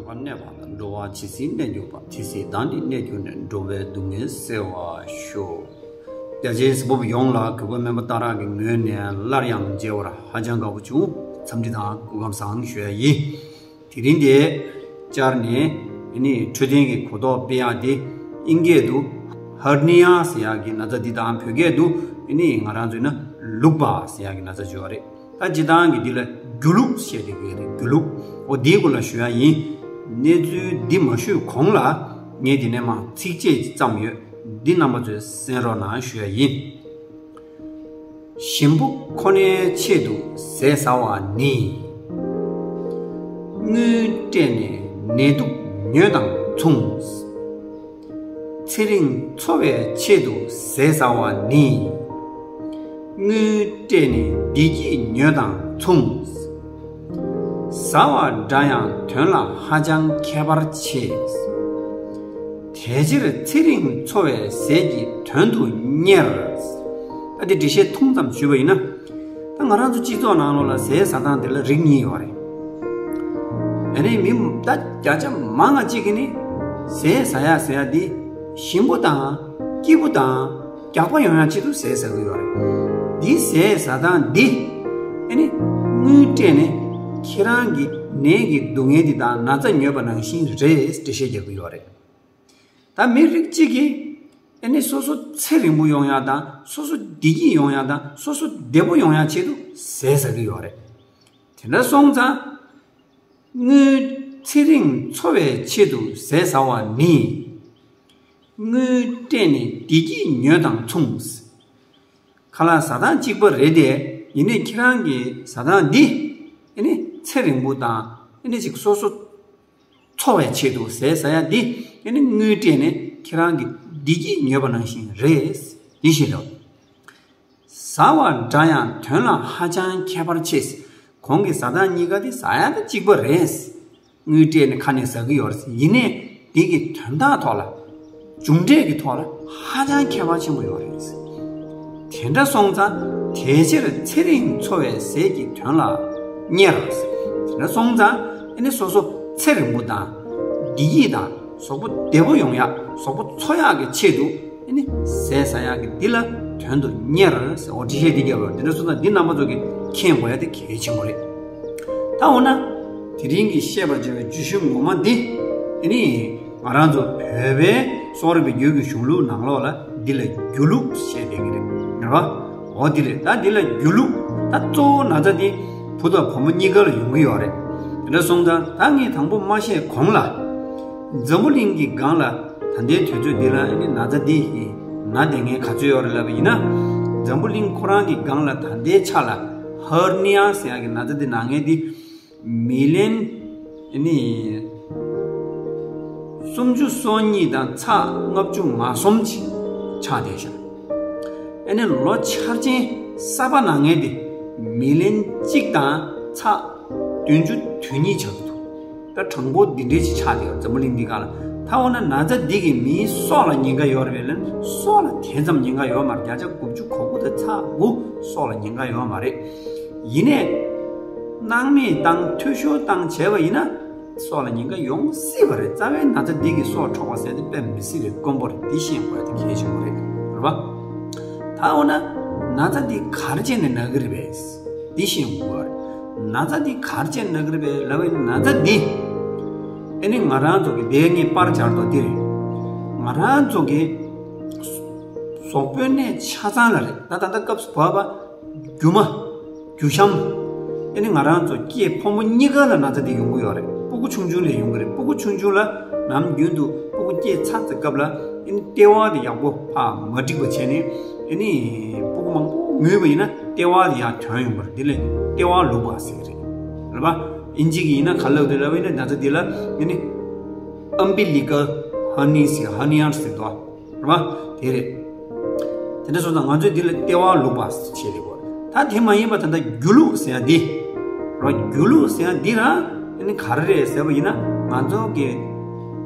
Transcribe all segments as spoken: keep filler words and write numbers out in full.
གནས་པ་དང་། འགྲོ་བ་ཇི་སྲིད་གནས་གྱུར་པ། དེ་སྲིད་བདག་ནི་གནས་གྱུར་ནས། འགྲོ་བའི་སྡུག་བསྔལ་སེལ་བར་ཤོག་རྒྱ་ཆེའི་གཟུ་བོ་ཡོངས་ལ་གུས་པ་སྨན་པ་སྟག་རག་གི་ངོས་ནས་སླར་ཡང་མཇལ་བར་ཧ་ཅང་དགའ་པོ་བྱུང་། འཚམས་འདྲི་དང་སྐུ་ཁམས་བཟང་ཞུ་ཡ་ཡིན། དེ་རིང་འདིར་བཅར་ནས་ཨ་ནི་འཕྲོད་བསྟེན་གྱི་གོ་རྟོགས་སྤེལ་ཡག་དེ་ཨིན་སྐད་དུ་ཧར་ནི་ཡ་ཟེར་ཡག་གི་ན་ཚ་འདི་དང་བོད་སྐད་དུ་ཨ་ནི་ང་རང་ཚོས་ན་ལུག་པ་ཟེར་ཡག་གི་ན་ཚ་བརྗོད་པ་རེད། ད་སྤྱིར་བཏང་གི་འདི་ལ་རྒྱུ་ལུག་ཞེས་བྱ་གི་རེད། རྒྱུ་ལུག་འོ་འདིའི་སྐོར་ལ་ཞུ་ཡ་ཡིན། གནས་ཚུལ་འདི་མ་ཞུས་གོང་ལ་ངས་འདི་ནས་མར་ཚིགས་བཅད་ཅིག་བརྩམས་ཡོད། འདི་རྣམ་པ་ཚོས་གསན་རོགས་གནང་ཞུ་ཡ་ཡིན། ཞིམ་པོ་ཁོ་ནའི་ཆེད་དུ་ཟས་ཟ་བ་ནི། དངུལ་སྤྲད་ནས་ནད་དུག་ཉོས་དང་མཚུངས། ཚེ་རིང་འཚོ་བའི་ཆེད་དུ་ཟས་ཟ་བ་ནི། དངུལ་སྤྲད་ནས་བདེ་སྐྱིད་ཉོས་དང་མཚུངས། ཟ་བ་འདྲ་ཡང་དོན་ལ་ཧ་ཅང་ཁྱད་པར་ཆེ། དེ་ཕྱིར་ཚེ་རིང་འཚོ་བའི་ཟས་ཀྱི་དོན་དུ་གཉེར། ད་འདི་འགྲེལ་བཤད་ཐུང་ཙམ་ཞུས་པ་ཡིན་ན། ད་ང་རང་ཚོ་སྤྱི་ཚོགས་ནང་ལོགས་ལ་ཟས་ཟ་སྟངས་དེ་ལ་རིགས་གཉིས་ཡོད་རེད། ཨ་ནི་མི་ད་བརྒྱ་ཆ་མང་ང་གཅིག་གིས་ནི་ཟས་ཟ་ཡ་ཟེར་ཡ་འདི་ཞིམ་པོ་དང་སྐྱིད་པོ་དང་རྒྱགས་པ་ཡོང་ཡ་ཆེད་དུ་ཟས་ཟ་གི་ཡོད་རེད། འདི་ཟས་ཟ་སྟངས་འདི་ཨ་ནི་དངུལ་སྤྲད་ནས་ཁྱེད་རང་གི་ནད་ཀྱི་སྡུག་བསྔལ་འདི་དང་ན་ཚ་ཉོས་པ་ནང་བཞིན་རེད་འགྲེལ་བཤད་རྒྱག་གི་ཡོད་རེད། ད་མི་རིགས་གཅིག་གིས་ཨ་ནི་སོ་སོ་ཚེ་རིང་པོ་ཡོང་ཡ་དང་སོ་སོ་བདེ་སྐྱིད་ཡོང་ཡ་དང་སོ་སོ་བདེ་པོ་ཡོང་ཡ་ཆེད་དུ་ཟས་ཟ་གི་ཡོད་རེད། དེ་འདྲ་སོང་ཙང་དངུལ་ཚེ་རིང་འཚོ་བའི་ཆེད་དུ་ཟས་ཟ་བ་ནི། དངུལ་སྤྲད་ནས་བདེ་སྐྱིད་ཉོས་དང་མཚུངས། ཁ་ལག་ཟ་སྟངས་གཅིག་པ་རེད་དེ། ཡིན་ནའི་ཁྱེད་རང་གི་ཟ་སྟངས་འདི་ཨ་ནི་ཚེ་རིང་པོ་དང་ཨ་ནི་ཅིག་སོ་སོ་འཚོ་བའི་ཆེད་དུ་ཟས་ཟ་ཡ་འདི་ཨ་ནི་དངུལ་སྤྲད་ནས་ཁྱེད་རང་གི་བདེ་སྐྱིད་ཉོས་པ་ནང་བཞིན་རེད། འདི་ཞིག་རེད། ཟ་བ་འདྲ་ཡང་དོན་ལ་ཧ་ཅང་ཁྱད་པར་ཆེ། གོང་གི་ཟ་སྟངས་གཉིས་ཀ་དེ་ཟ་ཡ་དང་གཅིག་པ་རེད། དངུལ་སྤྲད་ནས་ཁ་ནས་ཟ་གི་ཡོད་རེད། ཡིན་ནའི་དེ་གི་དོན་དག་ཐོག་ལ་མཇུག་འབྲས་ཀྱི་ཐོག་ལ་ཧ་ཅང་ཁྱད་པར་ཆེན་པོ་ཡོད་རེད། དེ་འདྲ་སོང་ཙང་དེ་ཕྱིར་ཚེ་རིང་འཚོ་བའི་ཟས་ཀྱི་དོན་ལ་གཉེར། དེ་འདྲ་སོང་ཙང་ཨ་ནི་སོ་སོ་ཚེ་རིང་པོ་དང་བདེ་སྐྱིད་དང་གཟུགས་པོ་བདེ་པོ་ཡོང་ཡག་གཟུགས་པོ་འཚོ་ཡག་གི་ཆེད་དུ་ཨ་ནི་ཟས་ཟ་ཡག་གི་འདི་ལ་དོན་དུ་གཉེར་ཟེར། འོ་འགྲེལ་བཤད་འདི་རྒྱབ་པ་འདི་འདྲ་སོང་ཙང་འདི་རྣམ་པ་ཚོ་གིས་མཁྱེན་དགོས་ཡ་དེ་གལ་ཆེན་པོ་རེད། ད་འོ་ན་དེ་རིང་གི་བཤད་པར་བྱ་བའི་བརྗོད་གཞི་ངོ་མ་འདི་ཨ་ནི་ང་རང་ཚོ་བོད་པའི་གསོ་རིག་པའི་རྒྱུད་ཀྱི་གཞུང་ལུགས་ནང་ལོགས་ལ་འདི་ལ་རྒྱུ་ལུགས་ཞེས་བཤད་ཀྱི་རེད། རེད་པ། འོ་འདི་རེད། ད་འདི་ལ་རྒྱུ་ལུགས་ད་གཙོ་བོ་ན་ཚ་འདི་བུ་དང་བུ་མོ་གཉིས་ཀ་ལ་ཡོང་གི་ཡོད་རེད། དེ་འདྲ་སོང་ཙང་ད་ངས་དང་པོ་མ་བཤད་གོང་ལ་འཛམ་བུ་གླིང་གི་སྒང་ལ་ད་ལྟའི་དུས་ཚོད་འདི་ལ་ཨ་ནི་ན་ཚ་འདི་ཡི་ན་སྡོད་མཁན་ག་ཚོད་ཡོད་རེད་ལབ་པ་ཡིན་ན། འཛམ་བུ་གླིང་ཁོ་རང་གི་སྒང་ལ་ད་ལྟའི་ཆ་ལ་ཧར་ནི་ཡ་ཟེར་ཡག་གི་ན་ཚ་འདི་ན་མཁན་འདི་མི་ལན་ཨ་ནི་སུམ་ཅུ་སོ་གཉིས་དང་ཚེག་ལྔ་བཅུ་ང་གསུམ་ཅིག་ཆགས་བསྡད་ཤག་ཨ་ནི་ལོ་འཆར་ཅན་གསར་པ་ན་མཁན་དེ་མི་ལན་གཅིག་དང་ཚེག་བདུན་ཅུ་དོན་གཉིས་ཆགས་ཀྱི་འདུག་ད་གྲངས་འབོར་འདི་འདྲའི་ཅིག་ཆགས་བསྡད་ཡོད་འཛམ་བུ་གླིང་འདི་སྒང་ལ། ད་འོ་ན་ན་ཚ་འདི་གིས་མིའི་སྲོག་ལ་ཉེན་ཁ་ཡོད་རེད་པས་ལན། སྲོག་ལ་དེ་ཙམ་ཉེན་ཁ་ཡོད་མ་རེད། བརྒྱ་ཆ་དགུ་བཅུ་གོ་དགུ་དང་ཚེག་དགུ་སྲོག་ལ་ཉེན་ཁ་ཡོད་མ་རེད། ཡིན་ནའི་སྣང་མེད་བཏང་འཐུས་ཤོར་བཏང་བྱས་པ་ཡིན་ན་སྲོག་ལ་ཉེན་ཁ་ཡོང་སྲིད་པ་རེད། རྩ་བའི་ན་ཚ་འདི་གིས་སྲོག་འཕྲོག་པ་ཟེར་དེ་དཔེ་མི་སྲིད་པའི་དཀོན་པོ་རེད། འདི་ཤེས་དགོས་ཡ་དེ་གལ་ཆེན་པོ་རེད། རེད་པ། ད་འོ་ན་ན་ཚ་འདི་ག་རེ་བྱས་ནས་ན་གི་རེད་པས། འདི་ཤེས་དགོས་པ་རེད། ན་ཚ་འདི་ག་རེ་བྱས་ནས་ན་གི་རེད་པས་ལབ་པ་ཡིན་ན། ན་ཚ་འདི་ཨ་ནི་ང་རང་ཚོ་གི་དེ་ངས་པར་སྦྱར་དོ་འདི་རེད། ང་རང་ཚོ་གི་གཟུགས་པོའི་གནས་ཆ་ཚང་ལ་རེད། ད་ད་ལྟ་སྐབས་སུ་བབས་པ་རྒྱུ་མ་རྒྱུ་ཤམ་ཨ་ནི་ང་རང་ཚོ་སྐྱེས་ཕོ་མོ་གཉིས་ཀ་ལ་ན་ཚ་འདི་ཡོང་གི་ཡོད་རེད། སྤུ་གུ་ཆུང་ཆུང་ལ་ཡོང་གི་རེད། སྤུ་གུ་ཆུང་ཆུང་ལ་ནམ་རྒྱུན་དུ་སྤུ་གུ་སྐྱེས་ཚར་ཚར་སྐབས་ལ་ཨ་ནི་ལྟེ་བ་དེ་ཡག་པོ་ཕར་མ་འགྲིག་པ་བྱས་ནས་ཨ་ནི་སྤུ་གུ་མང་པོ་ངུས་པ་ཡིན་ན་ལྟེ་བ་དེ་ཡར་ཐོན་ཡོང་གི་རེད། འདི་ལ་ལྟེ་བ་ལུག་པ་ཟེར་གི་རེད། རེད་པ། ཨིན་ཇི་གི་ཡིན་ན་ག་ལབ་རེད་ལབ་ཡིན་ན་ན་ཚ་འདི་ལ་ཨ་ནི་ཨམ་བི་ལི་ཀལ་ཧར་ནི་ཡ་ཟེར། ཧར་ནི་ཡ་ཟེར་འདུག་པ། རེད་པ། དེ་རེད། དེ་འདྲ་སོང་ཙང་ང་ཚོས་འདི་ལ་ལྟེ་བ་ལུག་པ་ཟེར་བྱས་རེད་པ། ད་དེ་མ་ཡིན་པ་ད་ལྟ་རྒྱུ་ལུག་ཟེར་ཡ་འདི། རེད་པ། རྒྱུ་ལུག་ཟེར་ཡ་འདི་རང་ཨ་ནི་ག་རེ་རེད་ཟེར་བ་ཡིན་ན་ང་ཚོ་གི་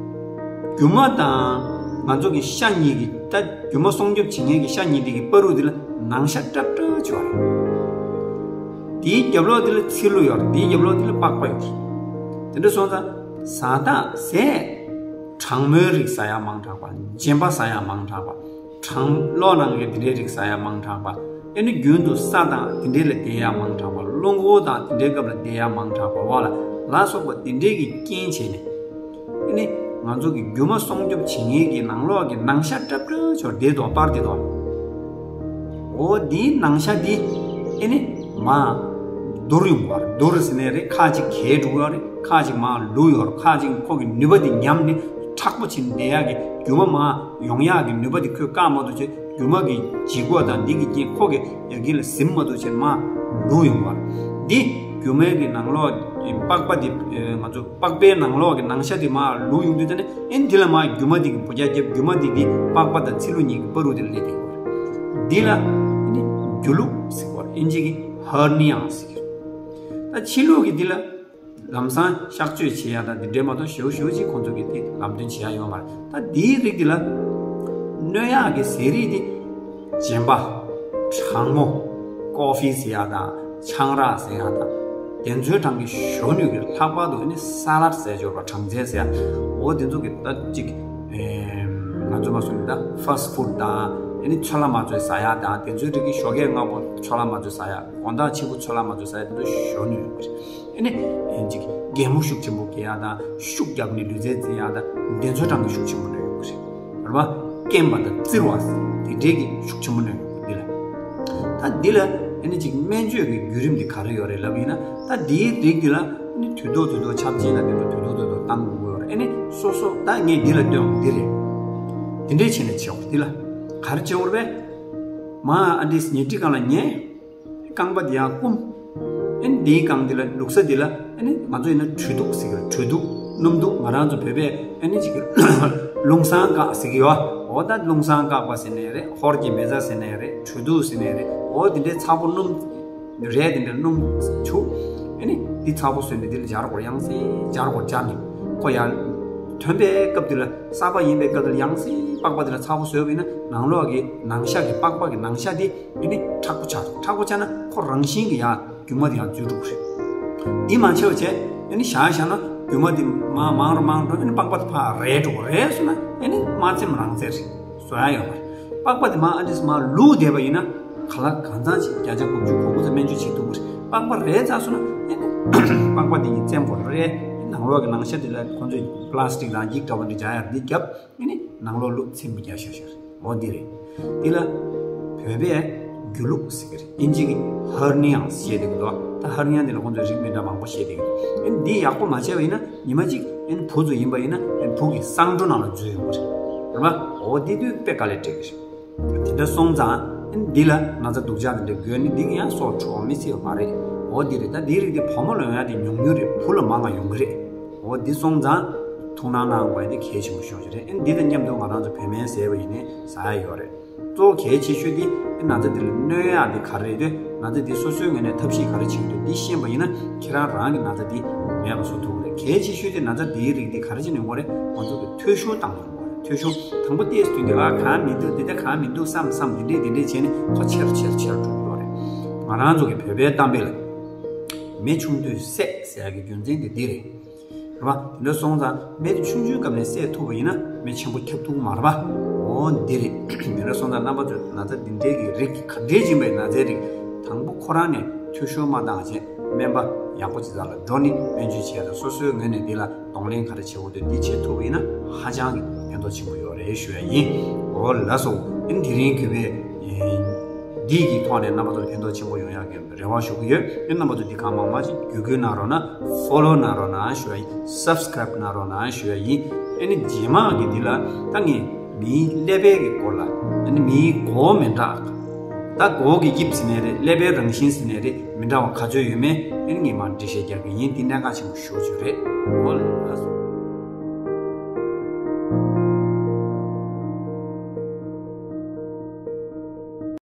རྒྱུ་མ་དང་ང་ཚོ་གི་ཤ་གཉིས་ཀྱི་ད་རྒྱུ་མ་སྲུང་སྐྱོབ་བྱེད་མཁན་གྱི་ཤ་གཉིས་དེ་གི་བར་དུ་དེ་ལ་ནང་ཤ་ཀྲབ་ཀྲབ་བྱེད་པ་རེད། དེའི་རྒྱབ་ལོགས་དེ་ལ་ཚིལ་ལུ་ཡོད་རེད། དེའི་རྒྱབ་ལོགས་དེ་ལ་པགས་པ་ཡོད་རེད། དེ་འདྲ་སོང་ཙང་ ཟ་དང་ཟས། གྲང་མོའི་རིགས་ཟ་ཡ་མང་དྲགས་པ། རྗེན་པ་ཟ་ཡ་མང་དྲགས་པ། གྲང་གློ་ནང་གི་དེ་འདྲའི་རིགས་ཟ་ཡ་མང་དྲགས་པ། ཨེ་ནི་རྒྱུན་དུ་ས་དང་དེ་འདྲའི་ལ་བསྡད་ཡ་མང་དྲགས་པ། རླུང་འཁོར་དང་དེ་འདྲའི་སྐབས་ལ་བསྡད་ཡ་མང་དྲགས་པ་བ་ལ་ལ་སོགས་པ་དེ་འདྲའི་གི་རྐྱེན་བྱས་ནས། ཨེ་ནི་ང་ཚོ་གི་རྒྱུ་མ་སྲུང་སྐྱོབ་བྱེད་མཁན་གྱི་ནང་ལོགས་ཀྱི་ནང་ཤ་སྲབ་སྲབ་ཅིག་བསྡད་འདུག་སྤར་བསྡད་འདུག་འོ་འདིའི་ནང་ཤ་འདི་ཨེ་ནི་མར་བསྡུར་ཡོང་བ་རེད། བསྡུར་ཟེར་ནའི་རེད། ཁ་ཅིག་གས་འགྲོ་གི་ཡོད་རེད། ཁ་ཅིག་མར་ལུད་ཡོད་རེད། ཁ་ཅིག་ཁོ་གི་ནུས་པ་འདི་ཉམས་ནས་མཁྲེགས་པོ་བྱས་ནས་བསྡད་ཡག་གི། རྒྱུ་མ་མར་ཡོང་ཡག་གི་ནུས་པ་འདི་ཁོས་བཀག་མ་ཐུབ་བྱས། རྒྱུ་མ་གི་ལྗིད་ཁོག་དང་འདི་གི་རྐྱེན་ཁོ་གི་ཡ་གི་ལ་ཟིན་མ་ཐུབ་བྱས་མར་ལུད་ཡོང་བ་རེད། འདི་རྒྱུ་མའི་གི་ནང་ལོགས་ཀྱི་པགས་པ་འདི། ཨེ། ང་ཚོ་པགས་པའི་ནང་ལོགས་ཀྱི་ནང་ཤ་འདི་མར་ལུད་ཡོང་དུས་ཙ་ནས། ཨེ་འདི་ལ་མར་རྒྱུ་མ་འདི་གི་བུ་རྒྱ་རྒྱབ། རྒྱུ་མ་འདི་གི་པགས་པ་དང་ཚིལ་ལུ་གཉིས་ཀྱི་བར་དུ་འདི་ལ་སླེབས་བསྡད་ཡོད་རེད། འདི་ལ་ཨེ་ནི་རྒྱུ་ལུག་ཟེར་བ་རེད། ཨིན་ཇི་གི་ཧར་ནི་ཡ་ཟེར་གྱི་རེད། ད་ཕྱི་ལུགས་ཀྱི་འདི་ལ་ལམ་སང་གཤག་བཅོས་བྱེད་ཡ་དང་འདི་འདྲའི་མ་གཏོགས་ཞེ་པོ་ཞེ་པོ་ཅིག་ཁོང་ཚོ་གི་དེ་ལམ་སྟོན་བྱེད་ཡ་ཡོད་མ་རེད། ད་འདིའི་རིགས་འདི་ལ་གནོད་ཡག་གི་ཟས་རིགས་འདི་རྗེན་པ། གྲང་མོ། ཀོ་ཧྥི་ཟེར་ཡ་དང་། ཆང་རག་ཟེར་ཡ་དང་། དེ་ཚོའི་གྲས་ཀྱི་གཞོན་ནུ་གི། ལྷག་པར་དུ་ཨེ་ནི་ས་ལཱད་ཟེར་ཡ་ཅིག་ཡོད་རེད་པ། གྲང་ཟས་ཟེར་ཡ། འོ་དེ་ཚོ་གི་ད་ཅིག་ཨེམ། ང་ཚོ་མ་སོང་ནི་ད་ཕཱ་སི་ཊི་ཕུཌ་དང་། ཨེ་ནི་ཚོད་ལ་མ་ཚོད་ཟ་ཡ་དང་། དེ་ཚོའི་གྲས་ཀྱི་ཞོགས་ཀས་སྔ་པོ་ཚོད་ལ་མ་ཚོད་ཟ་ཡ། དགོང་དག་ཕྱི་པོ་ཚོད་ལ་མ་ཚོད་ཟ་ཡ། དེ་ཚོ་གཞོན་ནུ་ཡོད་གི་རེད། ཨེ་ནི་ཅིག་གད་མོ་ཤུགས་ཆེན་པོ་བགད་ཡ་དང་། ཤུགས་རྒྱབ་ནས་ལུས་རྩལ་རྩེ་ཡ་དང་། དེ་ཚོའི་གྲས་ཀྱི་ཤུགས་ཆེན་པོ་གནོད་ཡོང་གི་རེད། རེད་པ། སྐེམ་པ་དང་བཙིར་བ་དེ་འདྲའི་གི་ཤུགས་ཆེན་པོ་གནོད་ཡོང་གི་འདི་ལ། ད་འདི་ལ་ཨེ་ནི་ཅིག་སྨན་བཅོས་ཀྱི་བརྒྱུད་རིམ་འདི་ག་རེ་ཡོད་རེད་ལབ་ཡིན་ན། ད་འདིའི་རིགས་འདི་ལ་ཨེ་ནི་དུས་ཐོག་དུས་ཐོག་ཆབ་ཆེན་ལ་དེ་ཚོ་དུས་ཐོག་དུས་ཐོག་བཏང་དགོས་ཀྱི་ཡོད་རེད། ཨེ་ནི་སོ་སོ་ད་ངས་འདི་ལ་སྟོན་འདི་རེད། དེ་འདྲའི་བྱས་ནས་བྱེད་དགོས། འདི་ལ་ག་རེ་བྱེད་དགོས་རེད་པས། མར་ཨ་འདྲས་ཉལ་ཁྲི་སྒང་ལ་ཉལ། རྐང་པ་འདི་ཡར་བསྐུམ། ཨེ་ནི་འདིའི་སྒང་འདི་ལ་ལུག་ས་འདི་ལ་ཨེ་ནི་ང་ཚོ་ཡིན་ན་གྲོད་ཐུག་ཟེར་གི་རེད། གྲོད་ཐུག་སྣུམ་ཐུག་ང་རང་ཚོ་བོད་པས་ཨེ་ནི་ཅིག་རླུང་སྲང་བཀག་ཟེར་གི་ཡོད། འོ་ད་རླུང་སྲང་བཀག་པ་ཟེར་ནའི་རེད། ཧོར་གྱི་མེ་བཙའ་ཟེར་ནའི་རེད། གྲོད་ཐུག་ཟེར་ནའི་རེད། འོ་དེ་འདྲའི་ཚ་པོ་སྣུམ་རས་དེ་འདྲ་སྣུམ་བྱུག། ཨེ་ནི་འདི་ཚ་པོ་བཟོས་ནས་འདི་ལ་སྦྱར་དགོས། ཡང་སེ་སྦྱར་དགོས། སྦྱར་ནས་ཁོ་ཡར་ཐོན་པའི་སྐབས་འདི་ལ། གསར་པ་ཡིན་པའི་སྐབས་འདི་ལ་ཡང་སེ་པགས་པ་འདི་ལ་ཚ་པོ་བཟོས་པ་ཡིན་ན། ནང་ལོགས་ཀྱི་ནང་ཤ་གི། པགས་པ་གི་ནང་ཤ་འདི་ཨེ་ནི་མཁྲེགས་པོ་ཆགས་འདུག་མཁྲེགས་པོ་ཆགས་ན་ཁོ་རང་བཞིན་གྱིས་ཡར་རྒྱུ་མ་འདི་ཡར་འཛུལ་འགྲོ་གི་རེད། འདི་མ་བྱས་པ་བྱས་ཨེ་ནི་བཞག་བཞག་ན་རྒྱུ་མ་འདི་མར་མང་རུ་མང་རུ་འགྲོ། ཨེ་ནི་པགས་པ་འདི་ཕར་རལ་འགྲོ་གི་རེད། སོང་ན་ཨེ་ནི་མ་ཚེམ་རང་ཚེ་རེད། བཟོ་ཡ་ཡོད་མ་རེད། པགས་པ་འདི་མར་ཨ་འདྲས་མར་ལུག་བསྡད་པ་ཡིན་ན། ག་ལ་གང་འཚམ་ཞིག་བརྒྱ་ཆ་དགུ་བཅུ་གོ་དགུ་ཙམ་སྨན་བཅོས་བྱེད་ཐུབ་ཀྱི་རེད། པགས་པ་རལ་ཚར་སོང་ན་ཨེ་ནི་པགས་པ་འདི་ཉིད་བཙེམ་དགོས་རེད། ནང་ལོགས་ཀྱི་ནང་ཤ་འདི་ལ་ཁོང་ཚོས་པ་ལ་སི་ཊིག་དང་འགྱིག་འདྲ་བ་འདི་སྦྱར་ཡ་འདི་བརྒྱབ། ཨེ་ནི་ནང་ལོགས་ལུག་ཚིམ་པོ་རྒྱག་ཤག་ཤག་འོ་འདི་རེད། འདི་ལ་བོད་པས་རྒྱུ་ལུག་ཟེར་གི་རེད། ཨིན་ཇི་གི་ཧར་ནི་ཡང་ཟེར་བཤད་བསྡད་ཀྱི་འདུག་ད་ཧར་ནི་ཡང་འདི་ལ་ཁོང་ཚོས་རིགས་མི་འདྲ་མང་པོ་བཤད་བསྡད་ཀྱི་འདུག་ཨེ་ནི་འདི་ཡག་པོ་མ་བྱས་པ་ཡིན་ན་ཉི་མ་གཅིག་ཨེ་ནི་བུ་ཚོ་ཡིན་པ་ཡིན་ན་ཨེ་ནི་བུ་གི་གསང་གྲོགས་ནང་ལ་འཛུལ་ཡོང་གི་རེད། རེད་པ། འོ་འདི་དུས་དཔེ་དཀའ་ལས་འཕྲད་ཀྱི་རེད། དེ་འདྲ་སོང་ཙང་ཨེ་ནི་འདི་ལ་ན་ཚ་སྡུག་ཅག་དེ་འདྲ་འགོས་ནས་འདི་གི་ཡང་སྲོག་འཕྲོག་མི་སྲིད་པ་མ་རེད། འོ་འདི་རེད། ད་འདིའི་རིགས་དེ་བུ་མོ་ལ་ཡོང་ཡ་དེ་ཉུང་ཉུང་རེད། བུ་ལ་མང་ང་ཡོང་གི་རེད། འོ་འདི་སོང་ཙང་ཐུགས་སྣང་གནང་དགོས་ཡ་དེ་གལ་ཆེན་པོ་ཤོས་ཅིག་རེད། ཨེ་ནི་འདི་དང་མཉམ་དུ་ང་རང་ཚོ་བོད་སྨན་ཟས་པ་ཡིན་ནའི་ཟ་ཡ་ཡོད་རེད། གཙོ་བོ་གལ་ཆེ་ཤོས་དེ་ཨེ་ན་ཚ་འདི་ལ་གནོད་ཡ་དེ་ག་རེ་རེད། ན་ཚ་འདི་སོ་སོའི་ངོས་ནས་ཐབས་ཤེས་ག་རེ་བྱེད་ཀྱི་འདུག་འདི་ཤེས་པ་ཡིན་ན་ཁྱེད་རང་རང་གི་ན་ཚ་འདི་མེད་པ་བཟོ་ཐུབ་ཀྱི་རེད། གལ་ཆེ་ཤོས་དེ་ན་ཚ་འདིའི་རིགས་འདི་ག་རེ་བྱས་ནས་ཡོང་གི་རེད། ང་ཚོ་གི་འཐུས་ཤོར་བཏང་ཡོང་གི་རེད། འཐུས་ཤོར་དང་པོ་ཏོག་ཙམ་དུས་འདི་ལ་གང་མི་འདུག་འདི་ལྟ་གང་མི་འདུག་བསམ་བསམ་འདི་འདྲས་འདི་འདྲས་བྱས་ནས་ཁོ་ཆེར་ཆེར་ཆེར་འགྲོ་གི་ཡོད་རེད། ང་རང་ཚོ་གི་བོད་པའི་གཏམ་དཔེ་ལ་མེ་ཆུང་དུས་བསད་ཟེར་ཡ་གི་རྒྱུ་མཚན་དེ་འདི་རེད། རེད་པ། དེ་འདྲ་སོང་ཙང་མེ་དེ་ཆུང་ཆུང་སྐབས་ནས་བསད་ཐུབ་པ་ཡིན་ན་མེ་ཆེན་པོ་ཁྱབ་ཐུབ་ཀྱི་མ་རེད་པ། འོ་འདི་རེད། དེ་འདྲ་སོང་ཙང་རྣམ་པ་ཚོས་ན་ཚ་འདི་འདྲའི་གི་རིགས་ག་འདྲའི་ཡིན་པའི་ན་ཚའི་རིགས་དང་པོ་ཁོ་རང་ནས་འཐུས་ཤོར་མ་བཏང་བྱས་སྨན་པ་ཡག་པོ་ཅིག་རྩ་ལ་འགྲོ་ནས་སྨན་བཅོས་བྱས་དང་། སོ་སོའི་ངོས་ནས་འདི་ལ་གདོང་ལེན་ག་རེ་བྱེད་དགོས་འདུག་འདི་བྱེད་ཐུབ་པ་ཡིན་ན་ཧ་ཅང་གི་ཕན་ཐོགས་ཆེན་པོ་ཡོད་རེད་ཞུ་ཡ་ཡིན། འོ་ལགས་སོ། ཨ་ནི་དེ་རིང་གི་བའི་འདི་གི་ཐོག་ནས་རྣམ་པ་ཚོར་ཕན་ཐོགས་ཆེན་པོ་ཡོང་ཡག་གི་རེ་བ་ཞུ་གི་ཡོད། ཨ་ནི་རྣམ་པ་ཚོ་འདི་གང་མང་མང་ཞིག་བརྒྱུད་སྐུལ་གནང་རོགས་གནང་། ཕོ་ལོ་གནང་རོགས་གནང་ཞུ་ཡ་ཡིན། སབ་སི་ཀ་རའིབ་གནང་རོགས་གནང་ཞུ་ཡ་ཡིན། ཨ་ནི་རྗེས་མ་གི་འདི་ལ་ད་ངས་མིའི་ཀླད་པའི་གི་སྐོར་ལ། ཨ་ནི་མིའི་མགོ་མི་འདྲ། ད་མགོ་གི་དབྱིབས་ཟེར་ནའི་རེད། ཀླད་པའི་རང་བཞིན་ཟེར་ནའི་རེད། མི་འདྲ་བ་ག་ཚོད་ཡོད་མེད་ཨ་ནི་ངས་མར་འགྲེལ་བཤད་རྒྱག་གི་ཡིན། འདི་གནད་འགག་ཆེན་པོ་ཞེ་པོ་ཅིག་རེད། འོ་ལགས་སོ།